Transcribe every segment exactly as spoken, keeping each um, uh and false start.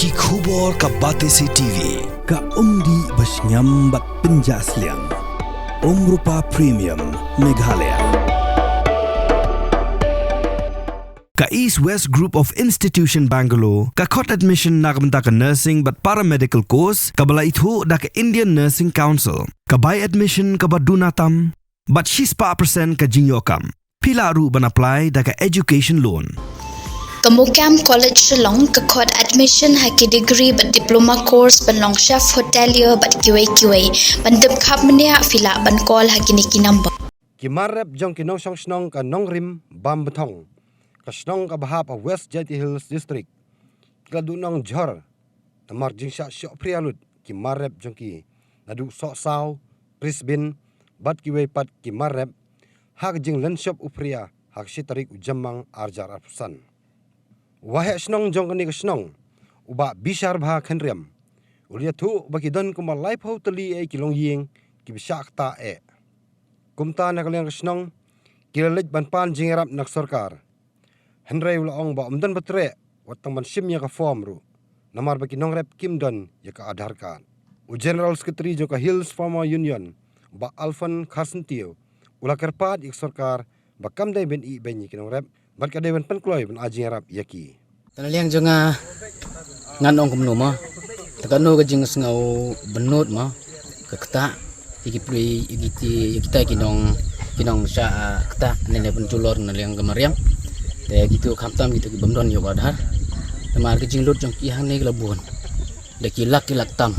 Ki khubor ka Batesi T V, ka umdih ba shngiam bad pynjah sliang. Umrupa Premium, Meghalaya. Ka East West Group of Institution Bangalore, ka khot admission na ka bynta ka nursing bad paramedical course, kaba la ithuh da ka Indian Nursing Council. Ka bai admission kaba duna tam, bad shispah percent ka jingïoh kam. Phi lah ruh ban apply da ka education loan. Ka Mukam College Shillong ka khot admission ha ki degree bad diploma course ban long chef hotelier bad kiwei kiwei. Ban tip khapmenia phi lah ban call ha kine ki number. Ki mar rep jong ki nongshong shnong ka Nongrim Bambathong, ka shnong kaba hap ha West Jaintia Hills District, ki la duh nongjhor namar jingshah shoh phria lut ki mar rep jong ki naduh Sohsaw, Prisbin bad kiwei pat ki mar rep ha ka jinglen shop u phria ha ka shi tarik u Jymmang ar hajar arphew san. U waheh shnong jong kane ka shnong, u Bah Bisharbha Khynriam, u la ïathuh ba ki don kumba laiphew tylli eh ki longïing kiba shah ktah eh. Kumta na ka liang ka shnong, ki la leit ban pan jingïarap na ka sorkar. Hynrei u la ong ba ym don ba treh wat tang ban shim ïa ka form ruh, namar ba ki nongrep kim don ïa ka Aadhaar card. U General Secretary jong ka Hills Farmer Union, Bah Alfon Kharsyntiew, u la kyrpad ïa ka sorkar ba kam dei ban ïehnoh ïa ki nongrep, bad ka dei ban pynkloi ban ai jingïarap ïa ki. Tang na liang jong nga, ngan ong kumno mo. Te kano ka jingsngew bynnud mo, ka ktah ïa ki pli, ïa ki ti, ïa kita ki nong, ki nongshah, ah, ktah ne ne pynjulor na liang ka mariang. Te kitu khamtam kitu ki bym don ïa u Aadhaar. Namar ka jinglut jong ki hangne ka la bun. Da ki lak ki lak tam.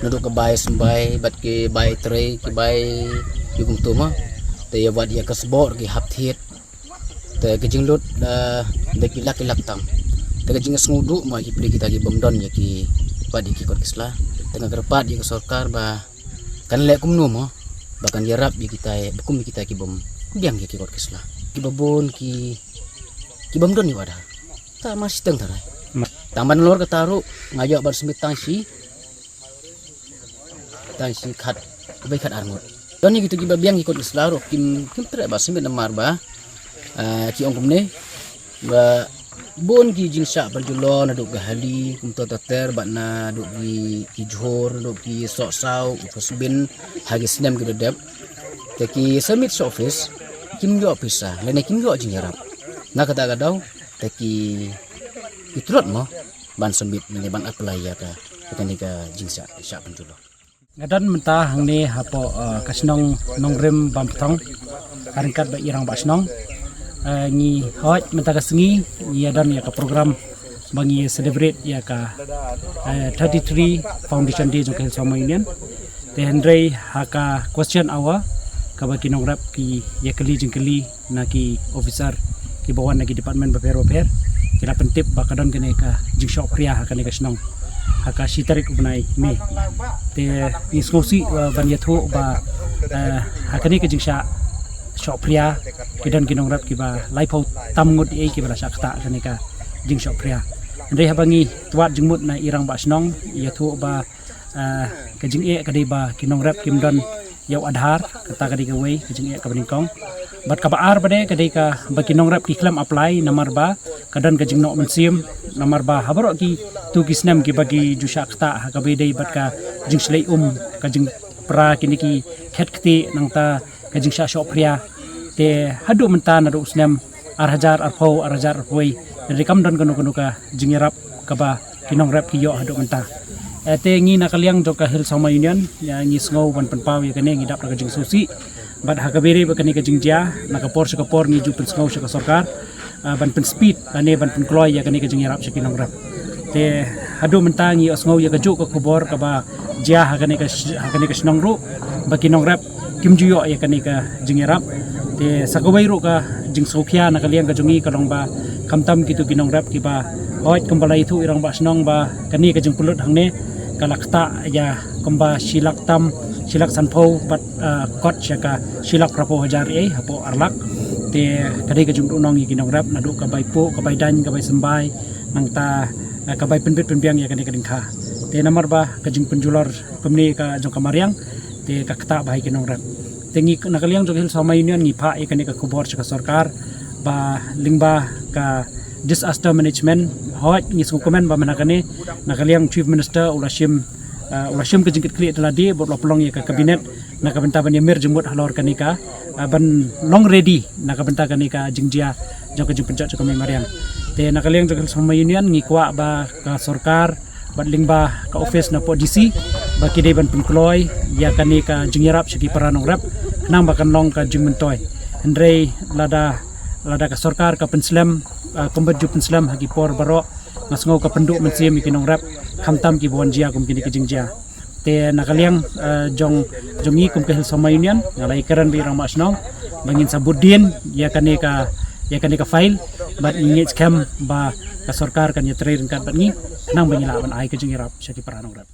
Naduh ka bai symbai, bad ki bai trei, ki bai ïa kumtu mo. Te ïa wat ïa ka sboh ki hap thied. Te ka jinglut, eh, da ki lak ki lak tam. Te ka jingsngewduh mo ki pli kita ki bym don ïa ki, bad ïa ki kot ki sla. Te nga kyrpad ïa ka sorkar ba kan leh kumno mo, ba kan ïarap ïa kita, ba kum ïa kita ki bym biang ïa ki kot ki sla. Kiba bun ki, ki bym don ïa u Aadhaar. Ta ma shiteng ta rai. Tang ban lor kata ruh, nga ïoh ban submit tang shi, tang shi khat, bai khat ar ngut. Don ïa kitu kiba biang ki kot ki sla ruh, kim, kim treh ba submit namar ba, ah, ki ong kumne, ba bun ki jingshah pynjulor naduh ka Hali, kumta ter ter, bad naduh ki, ki Jhur, naduh ki Sohsaw, u Prisbin, ha ki snem ki da dep. Te ki submit sha office, kim ïoh pisa, lane kim ïoh jingïarap. Na kata ka daw, te ki, ki tlot mo ban submit, lane ban apply ïa ka, ïa kane ka jingshah, shah pynjulor. Nga don mynta hangne hapoh, eh, ka shnong Nongrim Bambathong, ha ryngkat bad i Rangbah Shnong. Eh, ngi hoi mynta ka sngi, ngi ïa don ïa ka program ba ngi celebrate ïa ka, eh, thirty-three Foundation Day jong ka Hills Farmer Union. Te hynrei ha ka question hour, kaba ki nongrep ki ïa kylli jingkylli na ki officer kiba wan na ki department bapher bapher, ki la pyntip ba ka don kane ka jingshoh phria ha kane ka shnong ha ka shi tarik u bnai May. Te ngi sngewsih, uh, ban ïathuh ba, uh, ha kane ka jingshah shoh phria ki don ki nongrep kiba laiphew tam ngut ei kiba la shah ktah ha kane ka jingshoh phria. Hynrei haba ngi twad jingmut na i Rangbah Shnong, ïathuh ba, ah, ka jingeh ka dei ba ki nongrep kim don ïa u Aadhaar, kata ka dei kawei ka jingeh kaba nyngkong. Bad kaba ar pat de ka dei kaba ki nongrep ki khlem apply namar ba ka don ka jingnoh mynsiem, namar ba ha baroh kitu ki snem kiba ki ju shah ktah ha kaba ïadei bad ka jingshlei um, ka jingpra kine ki khet kti, nangta ka jingshah shoh phria. Te haduh mynta naduh u snem ar hajar arphew, ar hajar arphew wei, hynrei kam don kano kano ka jingïarap kaba ki nongrep ki ïoh haduh mynta. Eh, te ngi na ka liang jong ka Hills Farmer Union, ïa, ngi sngew ban pynpaw ïa kane, ngi dap da ka jingsngewsih. Bad ha kaba ïadei bad kane ka jingjia, na ka por sha ka por ngi ju pynsngew sha ka sorkar, ah, ban pynspeed lane ban pynkloi ïa kane ka jingïarap sha ki nongrep. Te haduh mynta ngi ïohsngew ïa kajuh ka khubor kaba jia ha kane ka sh-, ha kane ka shnong ruh, ba ki nongrep kim ju ïoh ïa kane ka jingïarap. Te sa kawei ruh ka jingsngewkhia na ka liang ka jong ngi ka long ba khamtam kitu ki nongrep kiba, hooid, kumba la ïathuh i Rangbah Shnong ba kane ka jingpynlut hangne ka la ktah ïa kumba shi lak tam, shi lak sanphew bad, ah, kot sha ka shi lak phraphew hajar ei hapoh ar lak. Te ka dei ka jingduhnong ïa ki nongrep naduh ka bai puh, ka bai daiñ, ka bai symbai, nangta, ah, ka bai pynbit pynbiang ïa kane ka diengkha. Te namar ba ka jingpynjulor kumne ka jong ka mariang, te ka ktah bha ïa ki nongrep. Te ngi na ka liang jong ka Hills Farmer Union ngi phah ïa kane ka khubor sha ka sorkar ba lyngba ka Disaster Management Hooid, ngi sngewkmen ba mynta kane na ka liang Chief Minister u la shim, uh, u la shim ka jingkitkhlieh da lade bad u la pynlong ïa ka cabinet na ka bynta ban ïamir jingmut halor kane ka, uh, ban long ready na ka bynta kane ka jingjia jong ka jingpynjot jong ka mei mariang. Te na ka liang jong ka Hills Farmers Union ngi kwah ba ka sorkar bad lyngba ka office na pdeng D C ba ki dei ban pynkloi ïa kane ka jingïarap sha ki para nongrep khnang ba kan long ka jingmyntoi. Hynrei lada, lada ka sorkar ka pynslem, uh, kumba ju pynslem ha ki por baroh, nga sngew ka pynduh mynsiem ïa ki nongrep, khamtam kiba wan jia kum kine ki jingjia. Te na ka liang, uh, jong, jong ngi kum ka Hills Farmers Union, nga la ïakren bad i Rangbah Shnong ba ngin sa bud dien ïa kane ka, ïa kane ka file bad ngi ngeit skhem ba ka sorkar kan ïatrei ryngkat bad ngi khnang ba ngi lah ban ai ka jingïarap sha ki para nongrep.